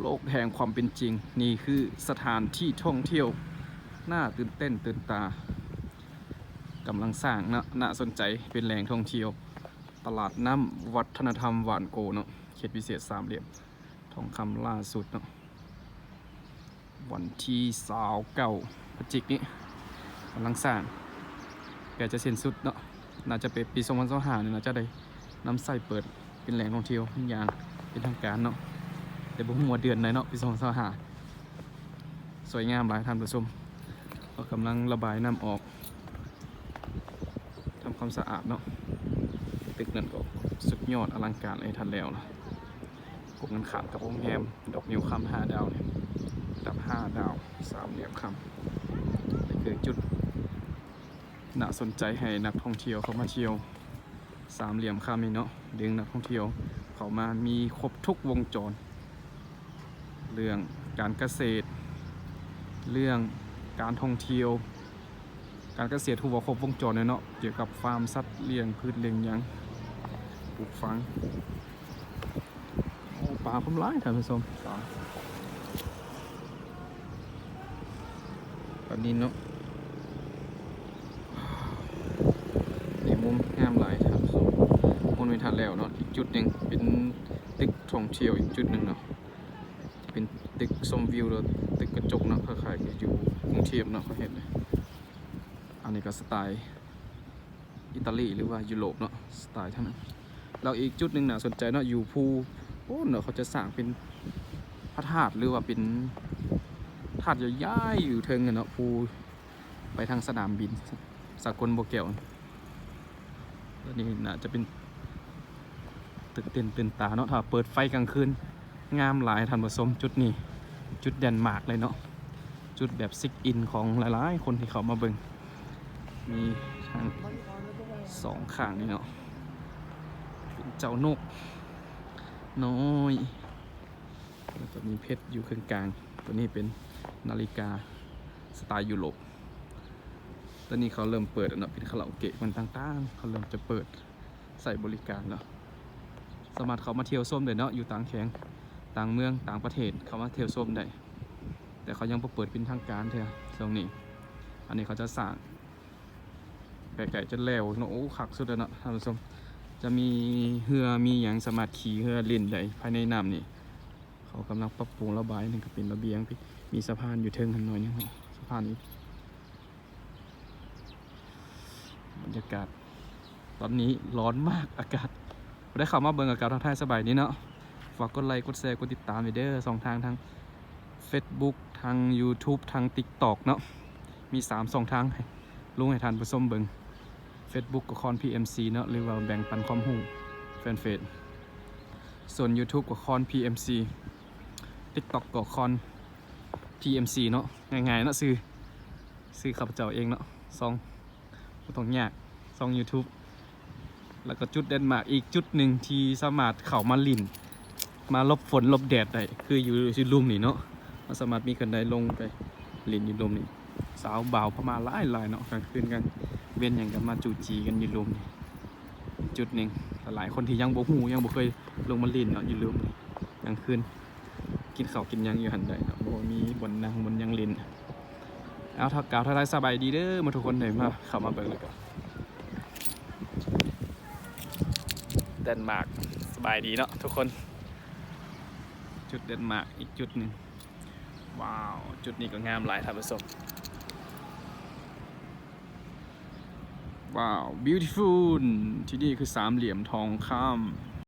ໂລກແຫ່ງຄວາມເປັນຈິງ ນີ້ຄືສະຖານທີ່ທ່ອງທ່ຽວໜ້າຕື່ນເຕັ້ນຕື່ນຕາ ກຳລັງສ້າງເນາະ ໜ້າສົນໃຈ ເປັນແຫຼ່ງທ່ອງທ່ຽວ ຕະຫຼາດນ້ຳວັດທະນະທຳຫວ່ານໂກເນາະ ເຂດພິເສດສາມຫຼ່ຽມທອງຄຳລ່າສຸດເນາະ ວັນທີຊາວເກົ້າ ພະຈິກນີ້ ກຳລັງສ້າງ ໃກ້ຈະສິ້ນສຸດເນາະ ໜ້າຈະເປັນປີສອງພັນຊາວຫ້ານີ້ ໜ້າຈະໄດ້ນຳໃຊ້ເປີດເປັນແຫຼ່ງທ່ອງທ່ຽວຢ່າງເປັນທາງການເນາະ ແຕ່ບໍ່ຮູ້ວ່າເດືອນໃດເນາະ ປີສອງພັນຊາວຫ້າ ສວຍງາມຫຼາຍທ່ານຜູ້ຊົມ ເຂົາກຳລັງລະບາຍນ້ຳອອກ ທຳຄວາມສະອາດເນາະ ຕຶກນັ້ນກໍສຸດຍອດອະລັງການເລີຍ ທັນແລ້ວລະ ກົງກັນຂ້າມກັບໂຮງແຮມດອກງິ້ວຄຳຫ້າດາວນີ້ ລະດັບຫ້າດາວ ສາມຫຼ່ຽມຄຳ ນີ້ຄືຈຸດໜ້າສົນໃຈໃຫ້ນັກທ່ອງທ່ຽວເຂົ້າມາທ່ຽວ ສາມຫຼ່ຽມຄຳນີ້ເນາະ ດຶງນັກທ່ອງທ່ຽວເຂົ້າມາ ມີຄົບທຸກວົງຈອນ ເລື່ອງການກະເສດ ເລື່ອງການທ່ອງທ່ຽວ ການກະເສດຖືວ່າຄົບວົງຈອນເລີຍເນາະ ກ່ຽວກັບຟາມສັດລ້ຽງ ພືດລ້ຽງຫຍັງ ປູກຝັງ ໂອ້ ປາຄວາມຫຼາຍທ່ານຜູ້ຊົມ ປາ ປານິນເນາະ ນີ້ມຸມງາມຫຼາຍທ່ານຜູ້ຊົມ ໝົດເວລາແລ້ວເນາະ ອີກຈຸດໜຶ່ງເປັນຕຶກທ່ອງທ່ຽວອີກຈຸດໜຶ່ງເນາະ ເປັນຕຶກຊົມວິວ ຫຼືຕຶກກະຈົກເນາະ ຄ້າຍໆຄືຢູ່ກຸງເທບເນາະ ເຂົາເຮັດ ອັນນີ້ກໍສະໄຕ ອີຕາລີ ຫຼືວ່າຢູໂຣບເນາະ ສະໄຕທາງນັ້ນ ແລ້ວອີກຈຸດໜຶ່ງໜ້າສົນໃຈເນາະ ຢູ່ພູໂອ້ນເນາະ ເຂົາຈະສ້າງເປັນພະທາດ ຫຼືວ່າເປັນທາດໃຫຍ່ໆຢູ່ເທິງຫັ້ນເນາະ ພູໄປທາງສະໜາມບິນສາກົນບໍ່ແກ້ວ ແລ້ວນີ້ໜ້າຈະເປັນຕື່ນເຕັ້ນຕື່ນຕາເນາະ ຖ້າເປີດໄຟກາງຄືນ ງາມຫຼາຍທ່ານຜູ້ຊົມ ຈຸດນີ້ ຈຸດແດນມາກເລີຍເນາະ ຈຸດແບບເຊັກອິນຂອງຫຼາຍໆຄົນທີ່ເຂົ້າມາເບິ່ງ ມີທັງສອງຂ້າງນີ້ເນາະ ເປັນເຈົ້ານົກນ້ອຍ ແລ້ວກໍມີເພັດຢູ່ເຄິ່ງກາງ ຕົວນີ້ເປັນນາລິກາສະໄຕຢູໂຣບ ຕອນນີ້ເຂົາເລີ່ມເປີດແລ້ວເນາະ ເປັນຄາຣາໂອເກະມັນຕ່າງໆ ເຂົາເລີ່ມຈະເປີດ ໃຊ້ບໍລິການເນາະ ສາມາດເຂົ້າມາທ່ຽວຊົມໄດ້ເນາະ ຢູ່ຕ່າງແຂວງ ຕ່າງເມືອງ ຕ່າງປະເທດ ເຂົ້າມາທ່ຽວຊົມໄດ້ ແຕ່ເຂົາຍັງບໍ່ເປີດເປັນທາງການເທື່ອຊ່ວງນີ້ ອັນນີ້ເຂົາຈະສ້າງໃກ້ໆຈະແລ້ວເນາະ ໂອ້ ຄັກສຸດແລ້ວເນາະທ່ານຜູ້ຊົມ ຈະມີເຮືອມີຫຍັງ ສາມາດຂີ່ເຮືອຫຼິ້ນໄດ້ພາຍໃນນ້ຳນີ້ ເຂົາກຳລັງປັບປຸງລະບາຍ ນີ້ກໍເປັນລະບຽງ ມີສະພານຢູ່ເທິງຫັ້ນໜ້ອຍໜຶ່ງເນາະ ສະພານນີ້ ບັນຍາກາດຕອນນີ້ຮ້ອນມາກ ອາກາດ ຜູ້ໃດເຂົ້າມາເບິ່ງກໍກ່າວທັກທາຍສະບາຍດີເນາະ ຝາກກົດໄລ ກົດແຊ ກົດຕິດຕາມໄວ້ເດີ ຊ່ອງທາງທາງເຟສບຸກ ທາງຢູທູບ ທາງຕິກຕັອກເນາະ ມີສາມຊ່ອງທາງ ລົງໃຫ້ທ່ານຜູ້ຊົມເບິ່ງ ເຟສບຸກກໍຄອນ ພີເອັມຊີ ເນາະ ຫຼືວ່າແບ່ງປັນຄວາມຮູ້ ແຟນເຟສ ສ່ວນຢູທູບກໍຄອນ ພີເອັມຊີ ຕິກຕັອກກໍຄອນ ພີເອັມຊີ ເນາະ ງ່າຍໆເນາະ ຊື່ ຊື່ຂ້າພະເຈົ້າເອງເນາະ ຊ່ອງ ບໍ່ຕ້ອງຍາກ ຊ່ອງຢູທູບ ແລ້ວກໍຈຸດແດນມາກອີກຈຸດໜຶ່ງທີ່ສາມາດເຂົ້າມາຫຼິ້ນ ມາຫຼົບຝົນຫຼົບແດດໄດ້ ຄືຢູ່ ຢູ່ລຸ່ມນີ້ເນາະ ເຮົາສາມາດມີຄັນໄດລົງໄປຫຼິ້ນຢູ່ລຸ່ມນີ້ ສາວບ່າວພະມ້າຫຼາຍໆເນາະ ກາງຄືນກາງເວັນຫຍັງກໍມາຈູ້ຈີ້ກັນຢູ່ລຸ່ມນີ້ ຈຸດໜຶ່ງ ຫຼາຍໆຄົນທີ່ຍັງບໍ່ຮູ້ ຍັງບໍ່ເຄີຍລົງມາຫຼິ້ນເນາະ ຢູ່ລຸ່ມນີ້ ກາງຄືນ ກິນເຂົ້າກິນຫຍັງຢູ່ຫັ້ນໄດ້ເນາະ ບໍ່ມີບ່ອນນັ່ງບ່ອນຫຍັງຫຼິ້ນ ເອົາ ທັກ ກ່າວທັກທາຍສະບາຍດີເດີໝົດທຸກຄົນເດີ ມາ ເຂົ້າມາເບິ່ງແລ້ວກໍ ແດນມາກ ສະບາຍດີເນາະທຸກຄົນ ຈຸດແດນມາກອີກຈຸດໜຶ່ງ ວ້າວ ຈຸດນີ້ກໍງາມຫຼາຍທ່ານຜູ້ຊົມ ວ້າວ ບິວຕີຟູນ ທີ່ນີ້ຄືສາມຫຼ່ຽມທອງຄຳ